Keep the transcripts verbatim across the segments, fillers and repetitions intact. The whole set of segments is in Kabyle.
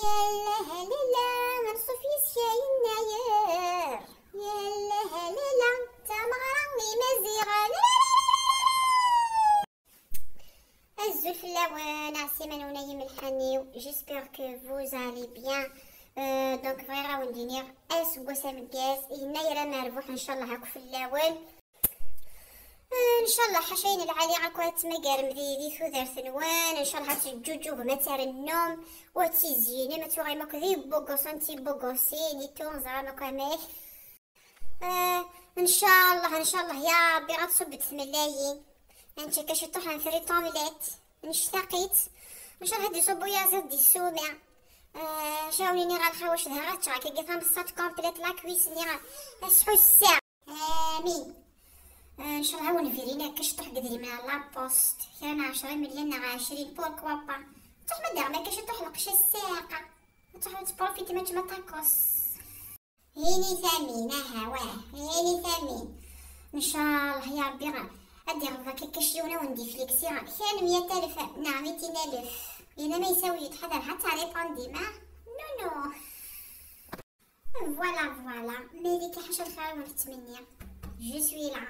Yalla halala, anṣuf yes-k a yennayer. Yalla halala, tameɣra n Imaziɣen. Azul fell-awen, ɛsiman-wen ay imelḥan-iw. J'espère que vous allez bien. Euh, donc bɣiɣ ad wen-d-iniɣ aseggas ameggaz, yennayer amerbuḥ, ncallah akk fell-awen. Ncallah ḥaca ayen lɛali akk ad tmagarem di, di tudert-nwen, ncallah ad teǧǧuǧugem, ad trennum, ur ad tizyinim, ad tuɣalem akk d ibugusen d tibugusin, i tunẓram akk amek. Eh, ncallah, ncallah ya Rebbi ad tṣubbet tmellayin. Anca akka ciṭuḥ n frites omelette, nectaq-itt. Ncallah ad d-iṣubb uyaziḍ di ssuma. Eh, cawni-nni ɣer lxawac d ara ččeɣ, akka tameṣṣat complète la cuisse-nni, asḥusseɣ. Amin. Eh, ncallah ad wen-virin akka ciṭuḥ n yedrimen ɣer la poste, kra n ɛecra million neɣ ɛecrin, pourquoi pas. Ttruḥ ma d-aɣen akka ciṭuḥ lqecc ssaaqa. Ttruḥ ad tprofitim akken ma tacos. Ini tamin, aha, wah, ini tamin. Ncallah ya Rebbi ad d-iɣeḍ akka kac yiwen ad wen-d-ifliksi kra n meyya alef neɣ mitin alef. Yena ma ysawi yetḥadar ḥatta répondez-moi. Non, non. Voilà, voilà. Malika ḥaca lxir i wen-ttmenniɣ. Je suis là.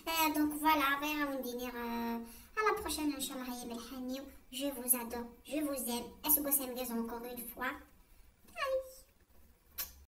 Euh, donc voilà, bɣiɣ ad wen-d-iniɣ, euh, à la prochaine, ncallah, ay imelḥan-iw. Je vous adore, je vous aime. Aseggas ameggaz encore une fois. Bye.